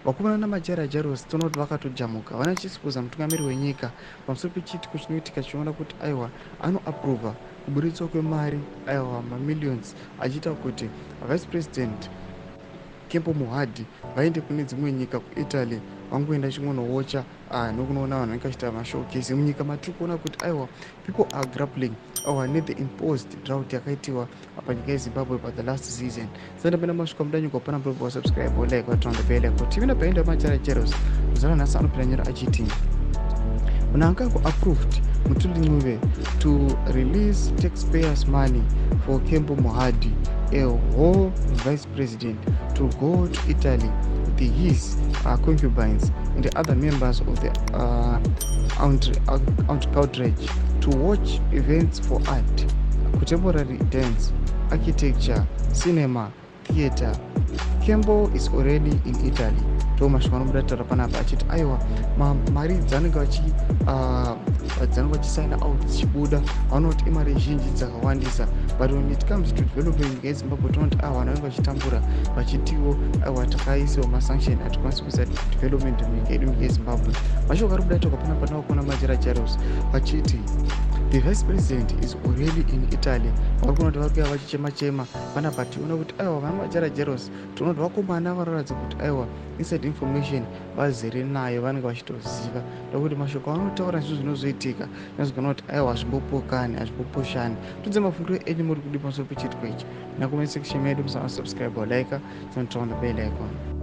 Vakomana naMajaira Jairos toona kuti vakatojamuka vana chisipoza mutungamiri wenyika pamusoro pechiitiko chinoitika chichiona kuti aiwa, anoapprova kuburitswa kwemari, aiwa, mamillions achiita kuti Vice President Kembo Mohadi vaende kune dzimwe nyika, kuItaly, vangoenda chingonowocha nokunoona vanhu vanenge vachiita mashowcase munyika matiri kuona kuti aiwa, people are grappling, aiwa, nethe imposed drought yakaitiwa panyika yeZimbabwe pa the last season. Sandapenda masvika mudanyuka pana murobva wasubscribe, like, waturn the bell icon. Tivina paenda Majaira Jairos muzana nhasi anopinda nyora achiti Mnangagwa approved Mthuli Ncube to release taxpayers' money for Kembo Mohadi, a whole vice president, to go to Italy with his concubines and the other members of the entourage to watch events for art, contemporary dance, architecture, cinema, theatre. Kembo is already in Italy. Ndo mashoko anobuda taura panapa achiti aiwa, mari dzavanenge vachisaina out dzichibuda, vanoti imari zhinji dzakawandisa, but when it comes to development nyika yeZimbabwe, tinoti aiwa, vanhu vanenge vachitambura, vachitiwo aiwa, takaisiwa masanction, hatikwanisi kuisa development munyika yedu, nyika yeZimbabwe. Mashoko ari kuda toka panapa nakuona Majaira Jairos vachiti the vice president is already in Italy. Vari kuona kuti vari kuya vachichema chema panapa. Tiona kuti aiwa, vana Majaira Jairos, tinoona kuti vakomana vanoratidza kuti aiwa, inside information vazere nayo, vanenge vachitoziva ndokuti mashoko avanotaura zvinhu zvinozoitika. Inozogona kuti aiwa, hazvimbopokani, hazvimboposhani. Tudze mafungiro enyu, muri kudi pamusoro pechiitiko ichi na comment section medu. Musana subscribe, like, turn on the bell icon.